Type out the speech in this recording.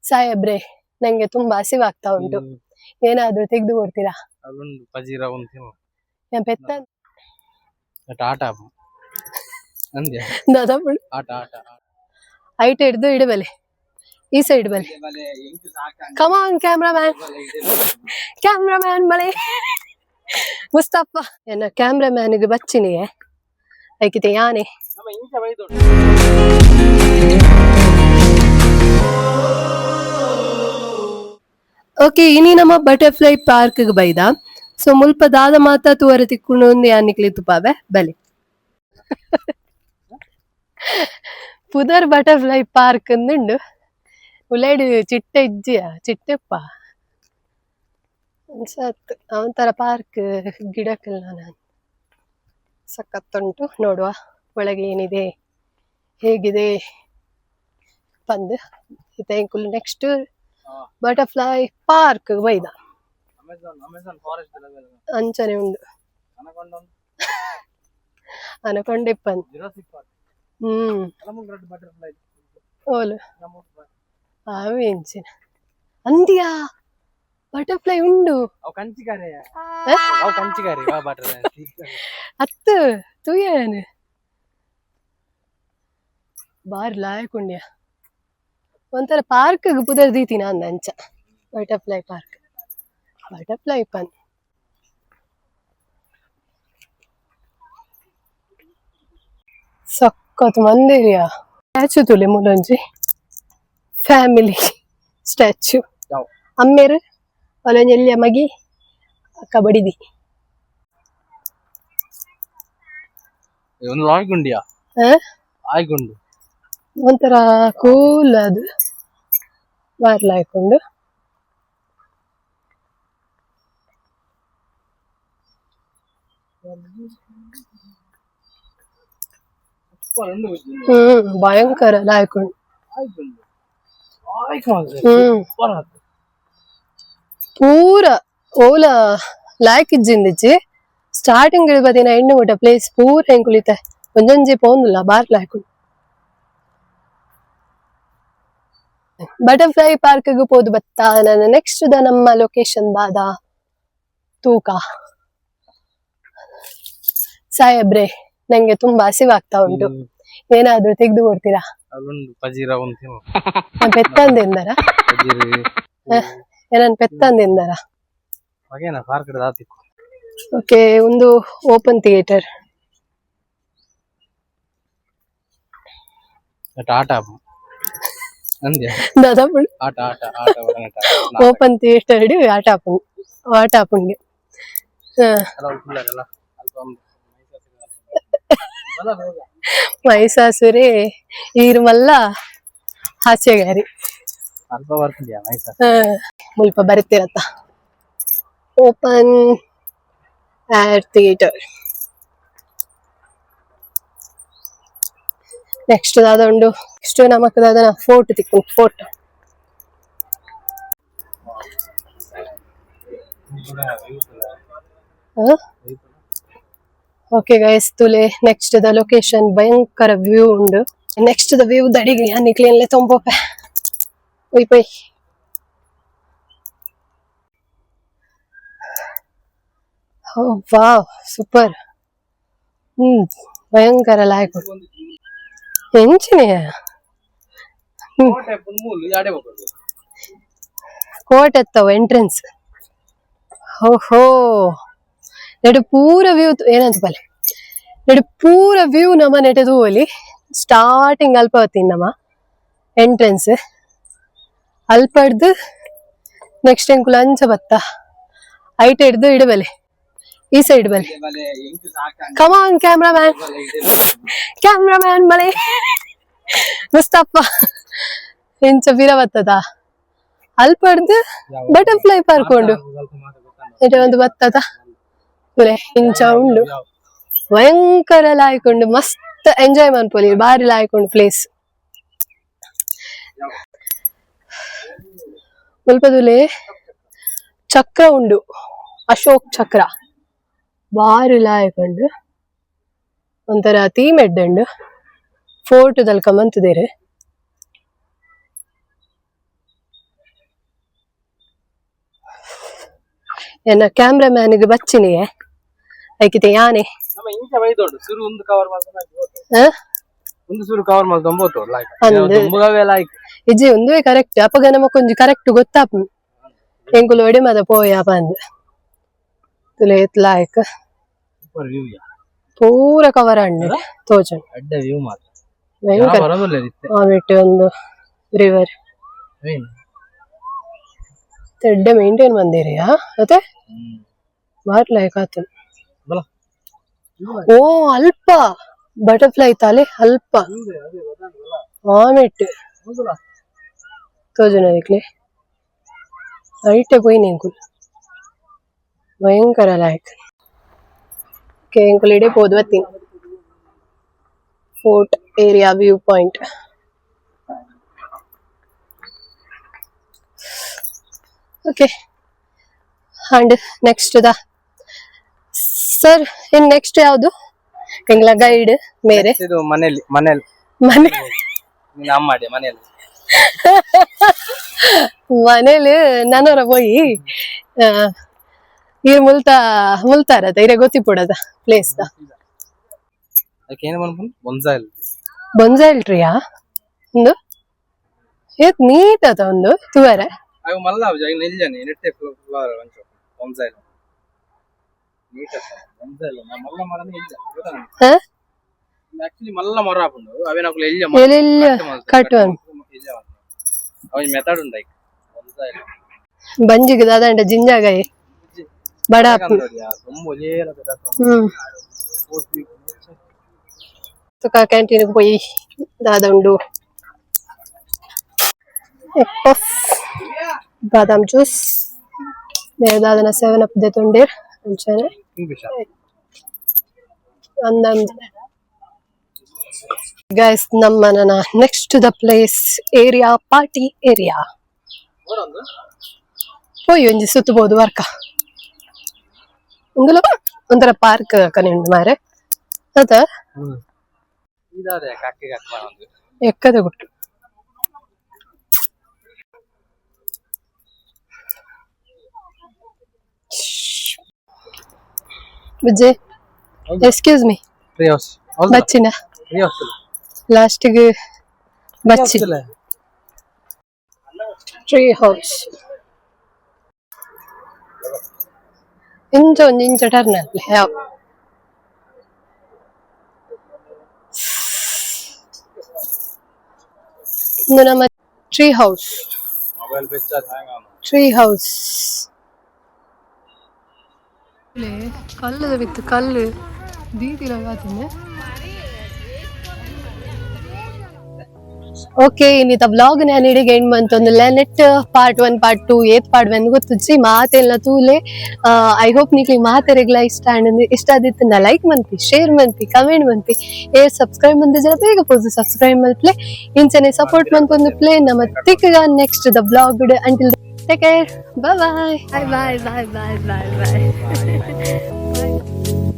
ಸಾಹೇಬ್ರೆ, ನಂಗೆ ತುಂಬಾ ಹಸಿವಾಗ್ತಾ ಉಂಟು, ಏನಾದ್ರೂ ತೆಗೆದು ಕೊಡ್ತೀರಾ? ಅಲ್ಲೊಂದು ಪಜೀರ ಉಂಟು. ನಾನ್ ಪೆತ್ತ. ಆಟ ಅಂದೆ. ದಾದಾ. ಆಟ ಆಟ. ಐಟ್ ಹಿಡ್ದು ಇಡಬಲೆ, ಈ ಸೈಡ್ ಬಲೆ. ಕಮಾನ್ cameraman, cameraman ಬಲೆ. ಮುಸ್ತಫಾ ಎನ್ನ ಕ್ಯಾಮ್ರಾಮ್ಯಾನ್ಗೆ ಬಚ್ಚಿನಿಗೆ ಐಕಿತೆ ಯಾನೆ. ನಮ್ಮ ಇಂಚ ಬೈದೋಡು. ಓಕೆ, ಇನಿ ನಮ್ಮ ಬಟರ್ಫ್ಲೈ ಪಾರ್ಕ್ ಬೈದ. ಸೊ ಮುಲ್ಪ ದಾದ ಮಾತ ತೂವರೆ ತಿಕ್ಕುಂಡು ಒಂದು ಯಾನಿಕ್ಲಿ ತುಪಾವೆ ಬಲೆ. ಪುದರ್ ಬಟರ್ಫ್ಲೈ ಪಾರ್ಕ್ ಅಂದುಂಡು, ಉಲೈಡ್ ಚಿಟ್ಟೆ ಇಜ್ಜಿಯ ಚಿಟ್ಟೆಪ್ಪ ಅನ್ಸತ್. ಒಂಥರ ಪಾರ್ಕ್, ಗಿಡಕ್ಕೆಲ್ಲ ನಾನು ಸಖತ್ತುಂಟು. ನೋಡುವ ಒಳಗೆ ಏನಿದೆ, ಹೇಗಿದೆ ಪಂದ್. ಎಂಕುಲು next butterfly park ಬೈದ. Amazon Amazon forest. ಅಂಚನೆ ಉಂಡು. ಅನಕೊಂಡ. ಅನಕೊಂಡ ಇಪ್ಪನ್. Jurassic park. ಹ್ಮ್. Butterfly. ಓಲು ಆವೆ ಎಂಚಿನ ಅಂದಿಯಾ? ಬಟರ್ಫ್ಲೈ ಉಂಡು. ಅವು ಕಂಚಿಕಾರೆ, ಅವು ಕಂಚಿಕಾರಿ ವಾ ಬಟರ್ಫ್ಲೈ. ಅತ್ತು ತೂಯನ್, ಬಾರಿ ಲಾಯಕುಂಡ್ಯ. ಒಂಥರ ಪಾರ್ಕ್ ಪುದರ್ ದೀತಿನ ಅಂದ ಅಂಚ butterfly park, butterfly ಪನ್. ಸಖತ್ ಮಂದಿರಿಯ. ಸ್ಟ್ಯಾಚು ತುಲೆ, ಮೂಲೊಂಜಿ ಫ್ಯಾಮಿಲಿ ಸ್ಟ್ಯಾಚು. ಯಾವ್? ಅಮ್ಮೇರು, ಅಲ್ಲೊಂಜಿ ಎಲ್ಲಿಯ ಮಗಿ, ಅಕ್ಕ ಬಡಿದಿ. ಒಂದು ಲಾಯ್ಗುಂಡಿಯಾ? ಆ? ಆಯ್ಗುಂಡು. ಒಂಥರ ಕೂಲ್ ಅದು, ಬಾರ್ಲ ಹಾಕೊಂಡು. ಭಯಂಕರ ಲಾಯ್ಕೊಂಡು. ಆಯ್ಗುಂಡು. ಪೂರ ಓಲ ಲಾಯ್ಕ್ ಇಜ್ಜಿಂದಿಜ್ಜಿ. ಸ್ಟಾರ್ಟಿಂಗ್ ಬದಿನ ಎಣ್ಣೆ ಊಟ ಪ್ಲೇಸ್ ಪೂರ ಹೆಂಗ್ ಕುಳಿತ ಒಂಜೊಂಜಿ ಪೋಂದುಲ್ಲ, ಬಾರ್ಲ ಹಾಕೊಂಡು. ಬಟರ್ಫ್ಲೈ ಪಾರ್ಕ್ ಪೋದು ಬತ್ತ. ನನ್ನ ನೆಕ್ಸ್ಟ್ the ನಮ್ಮ ಲೊಕೇಶನ್ ದಾದ ತೂಕ. ಸಾಹೇಬ್ರೆ, ನಂಗೆ ತುಂಬಾ ಹಸಿವಾಗ್ತಾ ಉಂಟು, ಏನಾದ್ರೂ ತೆಗೆದು ಕೊಡ್ತೀರಾ? ಅಲ್ಲೊಂದು ಪಜೀರ ಉಂಟು. ನಾನ್ ಪೆತ್ತಂದೆಂದರ? ಪಜೀರಿ. ಏನನ್ ಪೆತ್ತಂದೆಂದರ? ಮಗೇನ ಪಾರ್ಕ್ ದಾತಿಕ್ಕು. ಓಕೆ, ಒಂದು ಓಪನ್ ಥಿಯೇಟರ್. ಆಟ ಅಂದೆ. ದಾದಾ. ಆಟ ಆಟ ಆಟ. ಓಪನ್ ಥಿಯೇಟರ್ ಆಟ ಆಪುಂಡು, ಆಟ ಆಪುಂಡು. ಅಲ್ಲ, ಅಲ್ಪ ಮೈಸಾಸುರೆ ಈರು ಮಲ್ಲ ಹಾಸ್ಯಗಾರಿ. ಅಲ್ಪ ಬರ್ತಿದ್ಯಾ ಮೈಸೂರು? ಮುಲ್ಪ ಬರುತ್ತಿರತ್ತ open air theatre. Next ದಾದ ಉಂಡು? ನೆಕ್ಸ್ಟ್ ನಮಕ್ ದಾದನ ಫೋರ್ಟ್ ತಿಕ್ಕು, fort. Okay guys, ತುಲೆ next the location. ಭಯಂಕರ ವ್ಯೂ ಉಂಡು. Next the view ದಡಿಗೆ ನಿಕ್ಲೇನ್ಲೆ ತೊಂಬೋಪೆ ಒಯ್ ಪೊಯ್. Wow, super. ಭಯಂಕರ ಲಾಯ್ಕ್ ಎಂಚಿನೆಯ. ಕೋಟೆ ಮೂಲು ಯಾಡೆ ಹೋಗೋದು? ಕೋಟೆ ಎತ್ತವ ಎಂಟ್ರೆನ್ಸ್. ಓಹೋ, ನೆಡು ಪೂರ ವ್ಯೂ. ಏನಂತ ಬಲೆ, ನೆಡು ಪೂರ ವ್ಯೂ ನಮ್ಮ ನೆಟೆ ತೂವೊಲಿ. ಸ್ಟಾರ್ಟಿಂಗ್ ಅಲ್ಪ ಬತ್ತೀನಿ ನಮ್ಮ ಎಂಟ್ರೆನ್ಸ್ ಅಲ್ಪಡ್ದು ನೆಕ್ಸ್ಟ್ ಎಂಕುಲು ಅಂಚ ಬತ್ತ. ಐಟ್ ಹಿಡ್ದು ಇಡಬಲೆ, ಈ ಸೈಡ್ ಬಲೆ. ಕಮಾನ್ cameraman, cameraman ಬಲೆ. ಮುಸ್ತಫಾ ಎಂಚ ಪಿರ ಬತ್ತದ. ಅಲ್ಪಡ್ದು ಬಟರ್ಫ್ಲೈ ಪಾರ್ಕ್ ಉಂಡು. ನೆಟೆ ಒಂದು ಬತ್ತದ ತುಲೆ, ಇಂಚ ಉಂಡು. ಭಯಂಕರ ಲಾಯ್ಕ್, ಮಸ್ತ್ ಎಂಜಾಯ್ ಮನ್ಪೊಲಿ, ಬಾರಿ ಲಾಯ್ಕ್ ಉಂಡು ಪ್ಲೇಸ್. ಮುಲ್ಪದುಲೆ ಚಕ್ರ ಉಂಡು, ಅಶೋಕ್ ಚಕ್ರ, ಬಾರಿ ಲಾಯ್ಕ್ ಉಂಡು. ಒಂಥರ ಥೀಮ್ ಎಡ್ಡೆ ಉಂಡು. ಫೋರ್ಟ್ ದಲ್ಕ ಮಂತುದೆರ್. ಎನ್ನ ಕ್ಯಾಮ್ರಾಮ್ಯಾನಿಗೆ ಬಚ್ಚಿನಿಗೆ ಐಕಿತೆ ಯಾನೆ. ನಮ್ಮ ಇಂಚ ಬೈದೋಡು ಸುರು ಒಂದು ಕವರ್ ಮಾಡ್ಕೊಂಡು ಹ? ಒಂದು ಸುರು ಕವರ್ ಮಾಡ್ಕೊಂಬೋದು ಲೈಕ್. ಅಂದ್. ದುಂಬುಗವೇ ಲೈಕ್. ಇಜ್ಜಿ, ಒಂದುವೇ ಕರೆಕ್ಟ್. ಅಪಗ ನಮಕೊಂಜಿ ಕರೆಕ್ಟ್ ಗೊತ್ತಾಪ್ ಎಂಕುಲು ಒಡೆ ಮದ ಪೋಯಪ್ಪ ಅಂದ್ ತುಲೆ ಲಾಯ್ಕ್. ಸೂಪರ್ ವ್ಯೂ ಯಾ. ಪೂರ ಕವರ್ ಅಂಡ್ ತೋಜನ್. ಅಡ್ಡ ವ್ಯೂ ಮಾತ್ರ. ಭಯಂಕರ. ಬರೋದಿಲ್ಲ ಇತ್ತೆ. ಆಮಿಟ್ಟು ಒಂದು ರಿವರ್. ಏನು? ಎಡ್ಡೆ ಮೇಂಟೈನ್ ಮಂದಿರಿಯಾ ಅತ್ತೆ. ಬಾರಿ ಲಾಯ್ಕ್ ಆತು. ಬಲ. ಓ, ಅಲ್ಪ ಬಟರ್ಫ್ಲೈ ತಾಲೆ ಅಲ್ಪ. ಆಮಿಟ್ಟು ತೋಜುನ ನಿಕ್ಲೆ ಐಟೆ ಪೋಯಿನಿ ಎಂಕುಲು. ಭಯಂಕರ ಲಾಯ್ಕ್. ಓಕೆ, ಎಂಕುಲು ಇಡೆ ಪೋದು ಬತ್ತೀನಿ fort area view point. Okay, and next the sir in next ಯಾವುದು ಎಂಗ್ಲ ಗೈಡ್ ಮೇರೆ? ಇದು ಮನೇಲಿ ಮನೇಲಿ. ಮನೆ. ನೀನು ಅಮ್ಮ ಮಾಡಿ ಮನೇಲಿ. ಮನೇಲಿ ನನವರ ಪೋಯಿ ಈರ್ ಮುಲ್ತ ಮುಲ್ತಾರದ ಇರೆ ಗೊತ್ತಿಪುಡದ ಪ್ಲೇಸ್ the. ಅದಕ್ಕೆ ಏನು ಮನ್ಪುನ್ ಬೊನ್ಸಾಯಿಲ್. ಬೊಂಜಾಯಿಲ್ ಟ್ರೀಯಾ ಒಂದು? ಏತ್ ನೀಟ್ ಅದ ಒಂದು ತುವರೆ. ಅವು ಮಲ್ಲ ಅವು ನಿಲ್ಜಾನೆ ನೆಟ್ಟೆ ಫ್ಲವರ್ ಒಂಚೂರು ಬೊನ್ಸಾಯಿಲ್ ನೀಟ್ ಬೊನ್ಸಾಯಿಲ್ ಮಲ್ಲ ಮರನೇ ಇಲ್ಲ. ಹ? ಆಕ್ಚುಲಿ ಮಲ್ಲ ಮರ ಆಪುಂಡು ಅವೇನಕುಲು ಎಲ್ಯ ಎಲೆಲ್ಲ ಕಟ್ಟುವನ್. ಅವ್ ಮೆಥಡ್ ಉಂಡು ಐಕ್ ಬೊನ್ಸಾಯಿಲ್. ಬಂಜಿಗೆ ದಾದಂಡ ಜಿಂಜಾಗಾಯಿ ಬಡ. ತುಕ ಕ್ಯಾಂಟೀನ್ ಪೋಯಿ ದಾದ ಉಂಡು? ಎಗ್ ಪಫ್, ಬಾದಾಮ್ ಜ್ಯೂಸ್, ಬೇರೆ ದಾದನ ಸೆವೆನ್ ಅಪ್ ದೆತೊಂಡೇರ್ ಅಂಚನೆ. ಅಂದಂಜ ಗೈಸ್, ನಮ್ಮ ನನ್ನ next the place area party area ಪೋಯಿ ಒಂಜಿ ಸುತ್ತಬಹುದು ವರ್ಕ. ಉಂದುಲ ಒಂಥರ ಪಾರ್ಕ್ ಕನೆ ಉಂಡು ಮಾರೆ ಅತ. ಇದಾದೆ ಕಕ್ಕೆ ಕಟ್ ಒಂದು. ಎಕ್ಕದ ಗುಟ್ಟು. Vijay, excuse me. Tree house. ಬಚ್ಚಿನ. Tree house. ಲಾಸ್ಟಿಗೆ ಬಚ್ಚಿ ಟ್ರೀ ಹೌಸ್. ಇಂಚ ಒಂಜಿ ಇಂಚ ಟರ್ನ್ ಅಲ್ಲೆ ಯಾವ ಇಂದು ನಮ್ಮ tree house. Mobile ಬೆಚ್ಚ. Tree house. ಕಲ್ಲುದ with ಕಲ್ಲು ದೀದಿಲ. ಓಕೆ, ಇನ್ನಿತ ವ್ಲಾಗ್ ನಾನು ಇಡೀ ಎಂಡ್ ಮಂತೊಂದು net part 1 part 2 ಏತ್ ಪಾರ್ಟ್ 1 ಗೊತ್ತುಜ್ಜಿ. ಮಾತೆಲ್ಲ ತೂಲೆ. I hope ನಿಕ್ಲಿ ಮಾತೆರೆಗ್ಲ ಇಷ್ಟ ಆಂಡ್ ಇಷ್ಟ ಆದಿತ್ತಂಡ ಲೈಕ್ ಮನ್ಪಿ, ಶೇರ್ ಮನ್ಪಿ, ಕಮೆಂಟ್ ಮನ್ಪಿ. ಏ ಸಬ್ಸ್ಕ್ರೈಬ್ ಮಂದಿ ಜನ ಬೇಗ ಪೋದು ಸಬ್ಸ್ಕ್ರೈಬ್ ಮಲ್ಪ್ಲೆ. ಇಂಚನೆ ಸಪೋರ್ಟ್ ಮನ್ಪೊಂದು ಪ್ಲೇ. ನಮ್ಮ ತಿಕ್ಕ next the vlog. Until take care, bye bye bye bye bye bye bye.